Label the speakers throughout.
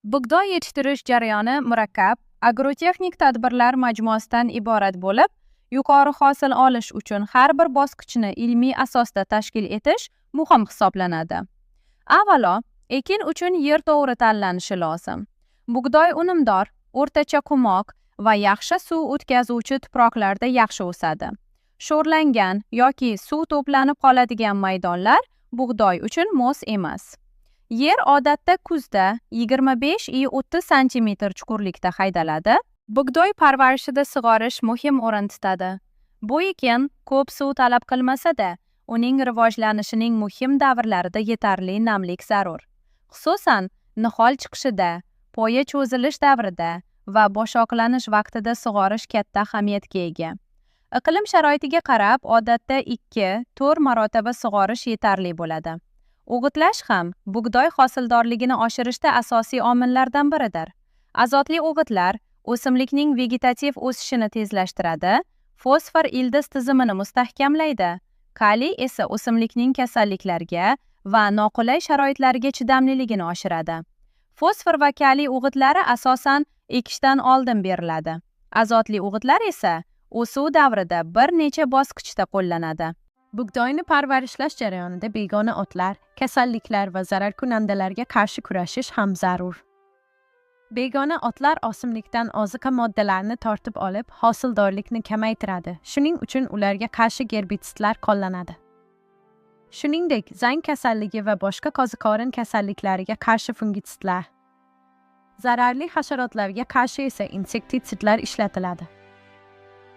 Speaker 1: Bug'doy yetishtirish jarayoni murakkab agrotexnik tadbirlar majmuasidan iborat bo'lib, yuqori hosil olish uchun har bir bosqichni ilmiy asosda tashkil etish muhim hisoblanadi. Avvalo, ekin uchun yer to'g'ri tanlanishi lozim. Bug'doy unumdor, o'rtacha qumoq va yaxshi suv o'tkazuvchi tuproqlarda yaxshi o'sadi. Sho'rlangan yoki suv to'planib qoladigan maydonlar bug'doy uchun mos emas. Yer odatda kuzda 25-30 santimetr chuqurlikda haydaladi. Bug'doy parvarishida sug'orish muhim o'rin tutadi. Bu ekin ko'p suv talab qilmasa-da, uning rivojlanishining muhim davrlarida yetarli namlik zarur. Xususan, nihol chiqishida, poya cho'zilish davrida va boshoqlanish vaqtida sug'orish katta ahamiyatga ega. Iqlim sharoitiga qarab, odatda 2-4 marotaba sug'orish yetarli bo'ladi. O'g'itlash ham bug'doy hosildorligini oshirishda asosiy omillardan biridir. Azotli o'g'itlar o'simlikning vegetativ o'sishini tezlashtiradi, fosfor ildiz tizimini mustahkamlaydi, kaliy esa o'simlikning kasalliklarga va noqulay sharoitlarga chidamliligini oshiradi. Fosfor va kaliy o'g'itlari asosan ekishdan oldin beriladi. Azotli o'g'itlar esa o'suv davrida bir necha bosqichda qo'llanadi.
Speaker 2: Bug'doyni parvarishlash jarayonida begona otlar, kasalliklar va zararkunandalarga qarshi kurashish ham zarur. Begona otlar o'simlikdan oziqa moddalarini tortib olib, hosildorlikni kamaytiradi. Shuning uchun ularga qarshi gerbitsidlar qo'llanadi. Shuningdek, zang kasalligi va boshqa qoziqorin kasalliklariga qarshi fungitsidlar, zararli hasharotlarga qarshi esa insektitsidlar ishlatiladi.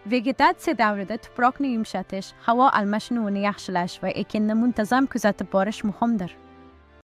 Speaker 2: Vegetatsiya davrida tuproqni yumshatish, havo almashinuvini yaxshilash va ekinni muntazam kuzatib borish muhimdir.